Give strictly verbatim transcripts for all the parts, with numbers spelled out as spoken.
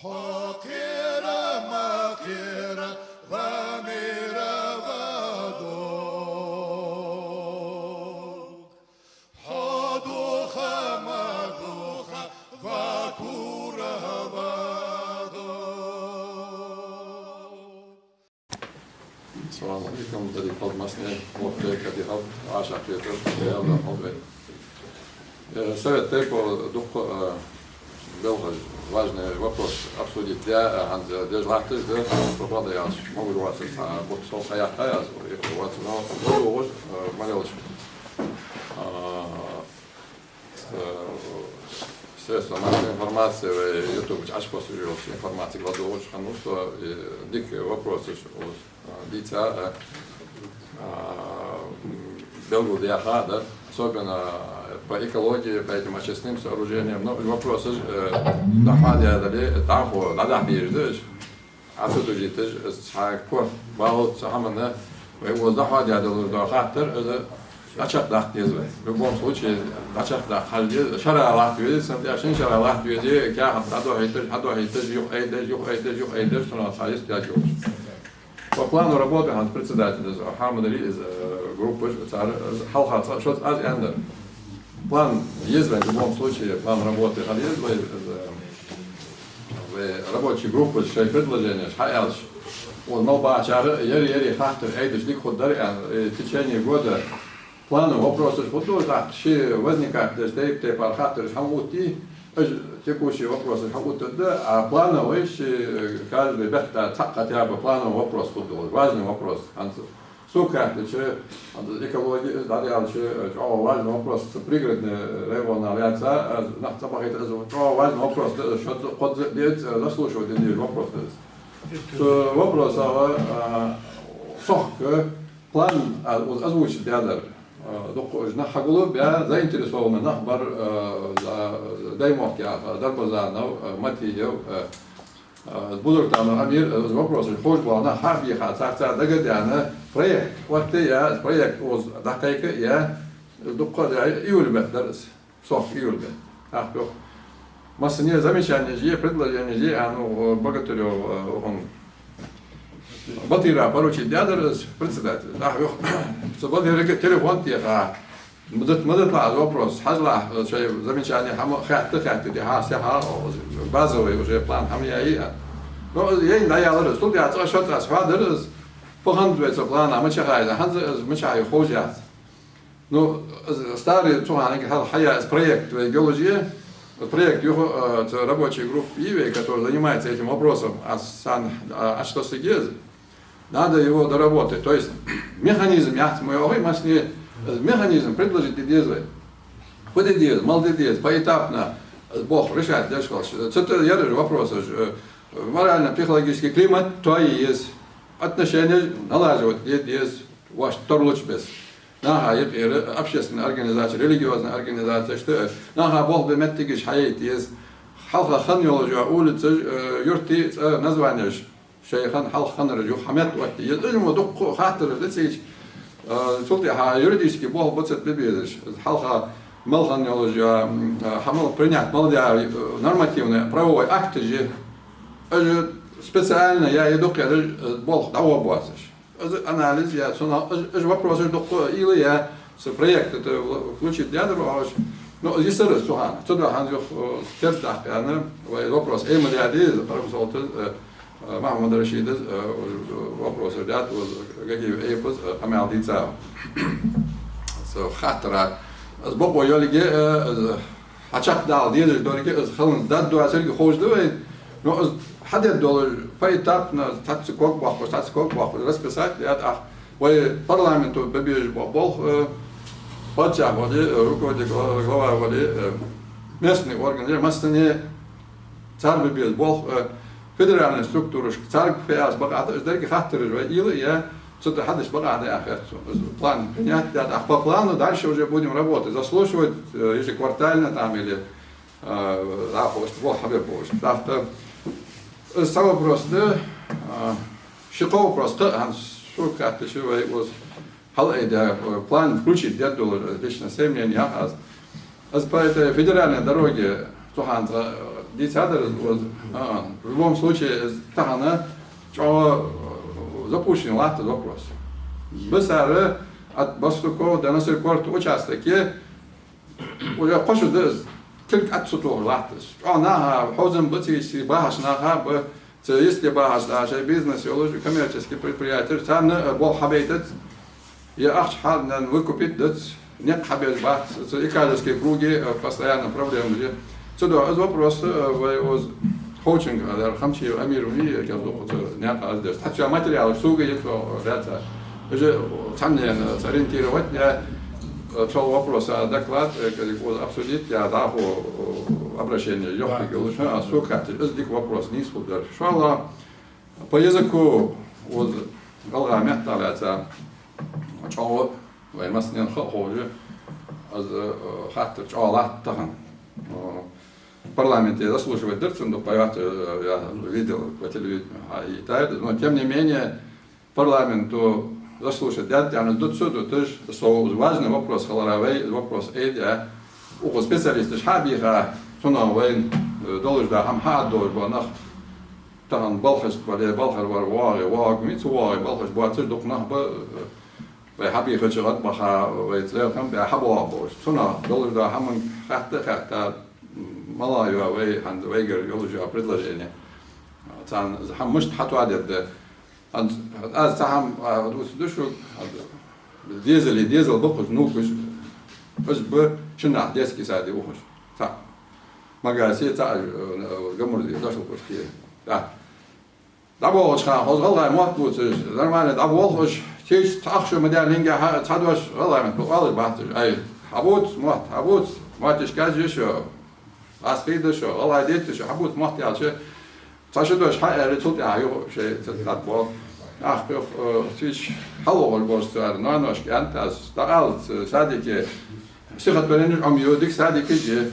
Хьо кхера ма кхера, ва мера ва дог. Хьо духа ма духа, ва кура ва дог. Салам алейкум, дали подмасне, вот, э, как я, Ашак, это, я, да, вот, э. Э, Совет тейпов дукха, э, белхаш, важный вопрос обсудить, да, э, хӀанз, э, деш латташ да, свобода яц, могу вацар, а, вот, сол саях, а, яц, вот, вот, но, вот, вот, э, молилась. А, э, средства массовой информации, в YouTube чу Ӏочупостить йолча информаци гӀолла долаш хиннав со, э, дика вопросаш, вот, э, дийца, э, э, белгалдаьха, да, особенно по экологии, по этим очистным сооружениям. Но вопросаш, э, дӀахьоадаь дале, дӀахо, дӀадахьа дезаш да уж. Ӏа ца дужийташ, из цхьа кор баьлча цу хӀаманна, вай укхаза дӀахьоадаь далур дола хаттар, из дӀачакхдаккха деза вай. В любом случае, дӀачакхдаккха хьажа деза, шера латта веза, цунна тӀа шин шера латта веза, каьхат дӀадохьийташ, хьадохьийташ, юхаайдеш, юхаайдеш, юхаайдеш, цунах цхьа йист яц йолаш. По плану работы хӀанз председатель из, Хьамадари из, э, группаш, цар, из хьалха цкъа шозза аз аьннадар. План еза вай, в любом случае, план работы хила еза вай, из, э, вай рабочий группаш шоай предложенеш хьааьлча, укхаза мел бахачар ер-ер хаттар айдеш дика хургдар аьнна, э, в течение года плановый вопросаш хургдолаш, тӀаккха ши возникать деш тайп-тайпара хаттараш хьаоттаде, уж текущий вопросаш хьаоттаргда, а плановый ши, э, каждый бетта цхьаккха хотя бы плановый вопрос хургдолаш, важный вопрос. ХӀанз сога хаьттача, хӀанз экологи из дӀадаьлча, э, чӀоагӀа важный вопрос, цу пригородни районал яьца, э, нах цӀабахийта, из чӀоагӀа важный вопрос да, из шозза, кхозза деза, э, заслушивать де дезаш вопрос да из. Цу вопросах, э, сохка план, э, оз-, озвучить даьдар. Э, дукха уж нах хьагулбаь, заинтересованный нах бар, э, за-, Даймохк яха, Дарбазанов, э, Матиев, э, э, Бузуртанов Амир, э, из вопросаш ховш бола нах хьабийха, царца дагадаьнна, проект оттаяь, из проект укхаза дӀакхайкаяь, дукха да, июль бетта дар из. Сох июль бетта. Ах, йоах. Массане замечанеш е, предложенеш е, а, ну, Богатырёв, э, укхун Батыра поручить даьдар из председатель. Ах, йоах. Цу Батырага телефон теха. Ма дита, ма дита аз вопрос. Хьажалахь, э, шоай замечани хӀама хаьтта, хаьтта, де, хьа, се, хьа, о, базовый уже план хӀама яй, а. Но яйна дӀаялар из. Цул тӀехьа цкъа-шозза аз хьоадаьр из. Фу хиннад вай цу плана, мичахьа я из, хӀанз из мичахьа я ховш яц. Ну, из старый цу хана хьал хьаяь из проект вай геологи, проект юха, э, цу рабочий группа я вай, который занимается этим вопросом, а сан, а, а что сигез? Надо его доработать. То есть механизм яц ма йоахий массане, из механизм предложить де деза вай. Фу де деза, мала де деза, поэтапно, э, болх решать деш хилча. Цу тӀа яр вопросаш, э, морально-психологический климат тоае еза, отношенеш налаживать де деза, вӀаший тарлуш беса. Наха юкъера общественни организацеш, религиозни организацеш, ишта, наха болх бе моттигаш хьаяйта еза. Хьалха хинна йолаш йола улицаш, э, юртий, э, названеш, шоай хинна, хьалха хиннараш юха хьаметта оттае еза. Уж мо дукха хаттараш да цига. Э, цул тӀехьа юридически болх ба цу тӀа бе безаш. Хьалха мел хинна йолаш йола, м, э, хӀама принять мел даь, э, нормативни правовой акташ я. Уж специально яь я дукха, э, болх дӀагӀоргбоацаш. Из анализ яь, цунах, из, из вопросаш дукха уйла яь, цу проекта тӀа включить даьдар оаш. Ну, из йисар из цу хана. Цудухьа хӀанз юха, э, кердадаккха аьнна, вай вопрос Ӏе ма даьдий, Къара-Масолта, э, э, Махьмад-Рашида, э, вопросаш даьд, оз Гагиев Ӏепаз, э, къамаьл дийцад. Цу хаттара, из бокъо йолга, э, из хьачакхдала дезаш долга, из хӀанз дӀадоацилга ховш да вайна, но из хьадергдолаш поэтапно, цхьацца ког боаккхаш, цхьацца ког боаккхаш, расписать даьд, ах, вай парламента бе безаш бола болх, э, паччахь вале, э, руководитель, гла-, глава вале, э, местни органаш, массане цар бе беза болх, э, федеральни структурашка, царга фу яз бакъахьа да, уж деррига хаттараш вай уйла яь, цу тӀа хьадеш бакъахьа да яхаш хет сона. Из план принять даьд, ах, по плану дальше уже будем работать, заслушивать, э, ежеквартально там или, э, дӀахо ишта болх хьабе бохаш. ТӀаккха из цхьа вопрос да, э, ши-кхо вопрос кхы а хӀанз сога хаьттача вай укхаза хьалаайдаь, э, план включить дергдолаш, лично сай мнени я аз. Аз по этой федеральной дороге цу хана цкъа, э, Дийцадар из, а, в любом случае, из тахан чӀоагӀа, э, запущенный латт из вопрос. Бисара от Барсукова до Насир-Корта участок уже кхо шу да из, кулг атта ца тохаш латт из. ЧӀоагӀа наха, хьовзам ба цига бахача наха ба, цу йисте бахача наха, шоай бизнес йолаш, коммерческий предприятеш, царна, э, болх хьабайтац, е ахча хьа-, наверно, выкупить дац, никъ хьабеш бац, цу экологические круги, э, постоянно проблемаш я. Цудухьа из вопрос, э, вай укхаза хоучинг, э, дар Хамчиев Амир вий, э, кӀезиг дукха цу наькъа аз деш. Цхьацца материалаш сога я цо лаьца. Уже цхьаннена сориентировать я, э, цу вопроса доклад, э, кӀезиг укхаза обсудить я, дӀахо, э, обращение йохк йолаш, а, сога хаьттача, из дика вопрос нийслургдар. ШоллагӀа, по языку укхаза гӀалгӀай метта лаьца чӀоагӀа вай массанена ха а ховш, из, э, хаттар чӀоагӀа латт тахан. Э, в парламенте заслушивать дар цун дукха йоаца, э, я видел по телевидению, а, и так, но тем не менее парламенто заслушать даьд аьнна дуташ, дуташ, со важный вопрос хилара вай, вопрос айда, укх специалисташ хьа а бийха, цунах вайна, э, долаш да хӀама хьа а долаш ба нах, тахан балхашца бале, балхара вар воагӀе, воагӀа мица воагӀе, балхаш боацаш дукха нах ба, э, вай хьабийхача гӀадбаха, вай цӀеркъам бе хьабоагӀа болаш. Цунах долаш да хӀаман хатта а хатта, м, мала йоа вай, хӀанз вайгара йолаш йоа предложени. Царна из хӀама мишта хьатоадергда. Аз, аз цхьа хӀама, а, дувцаргда шуга, аз дезалий, дезал ба укхаза нувхаш, уж ба шиннахьа детский саде ухаш. Цхьаъ Магасе, цхьаъ, э, Гамурзе, Дошал-Пушке. Да. ДӀаболхача хана хоза гӀалгӀай мотт бувцаш, нормально дӀаболх уж, кийча цхьа ах шу ма даьннинге хьа-, цхьа дош гӀалгӀай метта оалаш бац уж. Ай, хьабувца мотт, хьабувца, моттигашка кӀезиг я шо, гӀазкхий да шо, гӀалгӀай детта шо, хьабувца мотт аьлча, цхьа шу дош хьааьле, цул тӀехьагӀа юха шоай ца тӀадболх. Ах, юха, э, кийча хьалвоагӀаш болча цар ноаношка аьннад аз, дӀаала цу садике, стихотворенеш Ӏомаю, дика садик я,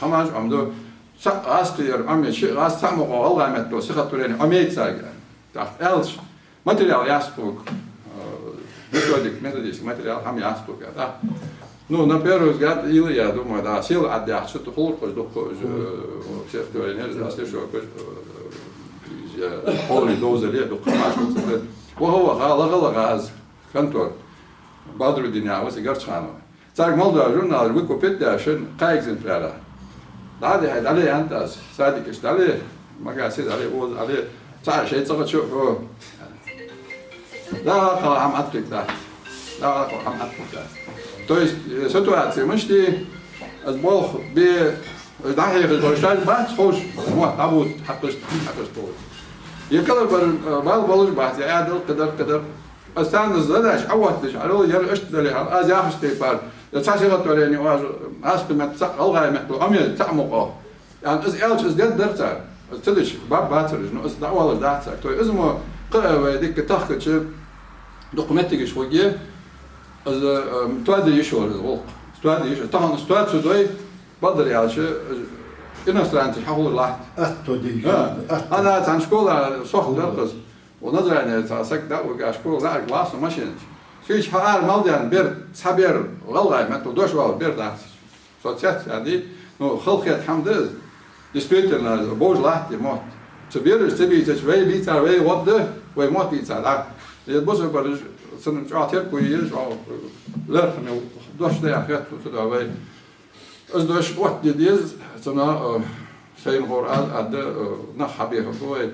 хӀамаш Ӏомаду. Цхьа гӀазкхи яр Ӏомаяь, шиъ гӀаз цхьа мукъагӀа гӀалгӀай метта стихотворени Ӏомаяьй царга. ТӀаккха аьлча, материал яц тхога, э, методик, методический материал хӀама яц тхога, да. Ну, на первый взгляд, ила, я думаю, да, сел Ӏаддаьхача, цу тӀа хулар-кх уж дукха, уж, э, стихотворенеш, аз тешо куж, э, я хьоле довзале, дукха хӀамаш хул цу тӀа. Ваха-ваха, лаха-лаха аз контор Бадруддина ва Сигарчханова. Царга мел дола журналаш выкупить даь, шин кхаь экземпляра. ДӀа а дихьа, дӀале аьннад аз, садикашка дӀале, Магасе дӀале, укхаза дӀале, цхьаъ шоай цӀагӀа чу а, хӀо. ДӀахо хӀама Ӏаткхийттадац. ДӀахо хӀама Ӏаткхийттадац. То есть, э, ситуаци мишта я, аз болх бе, дӀахьехаш дош шоаш бац ховш, мотт дӀабувца, хьакхашта, хьакхашта болаш. Е кӀалхарбар, э, бала болаш бац, е Ӏаьдал, кхыдар, кхыдар. Аз царна задача Ӏооттадеш, Ӏарал яр иштта дале, аз яхача тайпара, я цхьа стихотворени оаш, аз кхы метта цхьа гӀалгӀай метта Ӏомаяь цхьа мукъагӀа. Яъни из аьлча, из дергдар цар. Из ца дича, баб бацар уж, ну, из дӀаоалаш дац цар. То есть из мо кхы вай дика тахкача дукха моттигаш хургья, из, э, тоаде йиш йолаш из гӀулакх. Тоаде йиш, тахан из тоаде ца дой, бакъдар аьлча, иностранцаш хьахулар латт. Атто дий, а, атто. ХӀана, цхьан школа сох дар-кх из. Укх Назране цхьа саг дӀа а вига, школа дӀа а вига, лаьца машина чу. Цу чу хьаара мел даьнна бер, цхьа бер гӀалгӀай метта дош оалаш бер дац. Со цецдаьд, ну, халахетта хӀама да из. Действительно, бовш латт из мотт. Цу бераша ца бийцача, вай бийцар, вай гӀод да, вай мотт бийцар, да. Из бусалба бараш, цунна чӀоагӀа терко е еза, чӀоагӀа лерхӀаме дош да яха хет цу тӀа вай. Из дош оттаде деза, цунах, э, сайна ховр а, а да, э, нах хьабехаргба вай.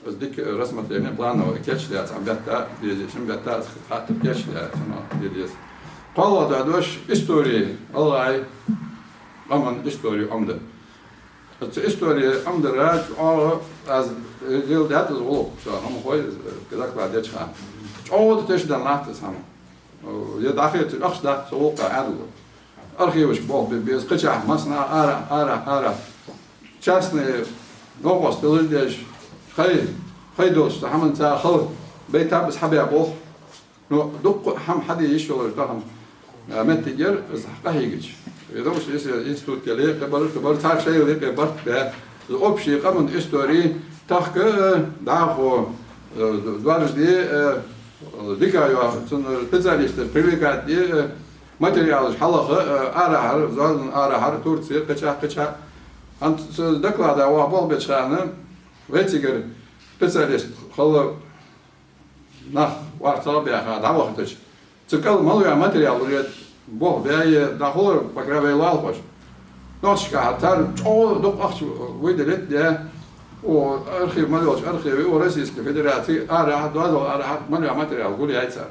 Из дика рассмотрение плановое кийчдаь, цхьан бетта, деза, шин бетта, из хаттар кийчдаь, цунах де деза. КхоалагӀа дола дош истори, гӀалгӀай къаман истори Ӏомадар. Цу истори Ӏомадара чӀоагӀа аз леладаьд из гӀулакх, со хӀама хой, э, доклад деча хана. ЧӀоагӀа тешаденна латт из хӀама. Е дӀахецаш ахча дац цу гӀулакха, Ӏаьдало. Архивашка болх бе беза, кхычахьа массанахьа арахьа, арахьа, арахьа. Частный новкъостал деш, хай, хай долча цу хӀаманца хала байтаб из хьабаь болх. Ну, дукха хӀама хьаде йиш йолаш тахан, а, моттиг яр из къахьийгача. Ведомство, если институт яле, кхыбар, кхыбар, цар шоайла юкъе барт баь, из общий къаман истори тахка, э, дӀахо, э, доаржаде, э, дика йоах, цунна специалисташ привлекать де, э, материалаш хьалаха, э, арахьара, Зозан арахьара, Турце, кхычахьа, кхычахьа. ХӀанз цу доклада ваха болх беча хана вай цигара специалист хала нах варцагӀа баьха дӀавахийтача, цу кӀал мел йола материал уже болх баье, дӀахулар, по крайней мере, вай лоалахоша. Нохчашка хьа тар чӀоагӀа дукха ахча выделить даь, о, архив, мел йолча архиве, о, Российской Федерации арахьа, доазол арахьа мел йола материал гулъяьй цар.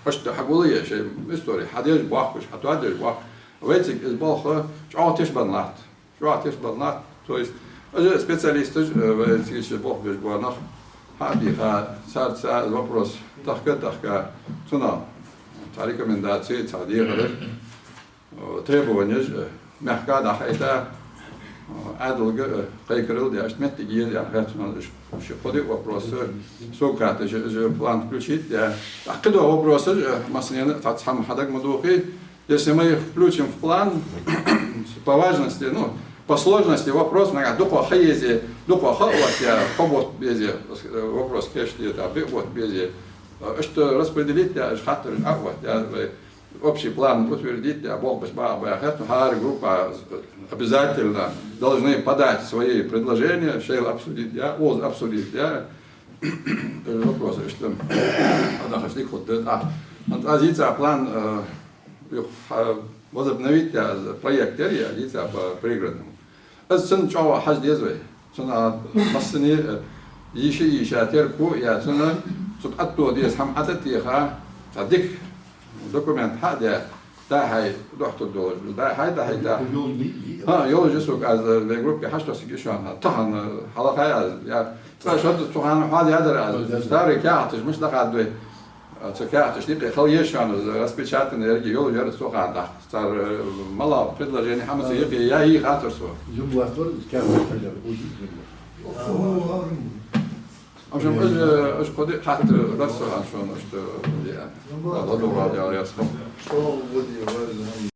Иштта хьагулъе шоай истори, хьадеш боахкаш, хьатоадеш боахк. Вай цига из болх чӀоагӀа теш бенна латт. ЧӀоагӀа теш бенна латт. То есть, уж специалисташ, э, вай цига болх беш бола нах хьабийха, царца вопрос тахка, тахка, цунах цхьа рекомендаци, цхьа дехар, э, требованеш, э, мехка дӀахайта, э, Ӏаьдалга, э, кхайкарал деш, моттиг еза яхар цунах, ш-, ши-кхо-диъ вопрос, э, сога хатташ, э, план включить даь. ТӀаккха кхыдола вопросаш, э, массанена цхьацца хӀама хьадага ма дохий, если мы их включим в план, по важности, ну, по сложности вопрос, нагахь дукха ха езе, дукха ха оттаяь, кхо бутт безе, э, вопрос кийчде, тӀаккха биъ бутт безе. Э, иштта распределить даь, уж хаттараш Ӏооттаяь, вай общий план утвердить даь, болх беш баха баьхар, хӀара группа обязательно должны подать свои предложения, шоайла обсудить даь, укхаза обсудить даь. Э, вопрос иштта. Ада хаш дика хӀама да. А, ан-, аз йийца план, э, юха, а, возобновить даь, аз проект яр я, йийца по Пригородному. Аз цунна чӀоагӀа хьажа деза вай. Цунна массане, э, йиша-йиша терко яь, цунна цу тӀа тӀатоха деза хӀама тӀатеха, цхьа дика документ хьа а даь, дӀа-хьа дохьтур долаш, дӀа-хьа, дӀа-хьа, дӀа. ХӀа, йолаш я сога аз, э, вай группе хьаштохсиг ишан, тахан, э, хьалха аз, я, цкъа шоаш цу хана хьа ядар аз, старый каьхаташ мишта дӀахаддой. А, цу каьхаташта юкъе хила еза шоана, распечатанный еррига йолаш яр цу хана тӀаккха. Цар, э, мел йола предложени хӀама ца юкъе яь йийха яцар со. Жумлат вар, каьхаташ хьажар, уж жумлат. О, о, о. В общем, уж, э, уж кхо-диъ хаттар дар со хӀанз шоана, иштта, э, я. ЛадувгӀал ял яц.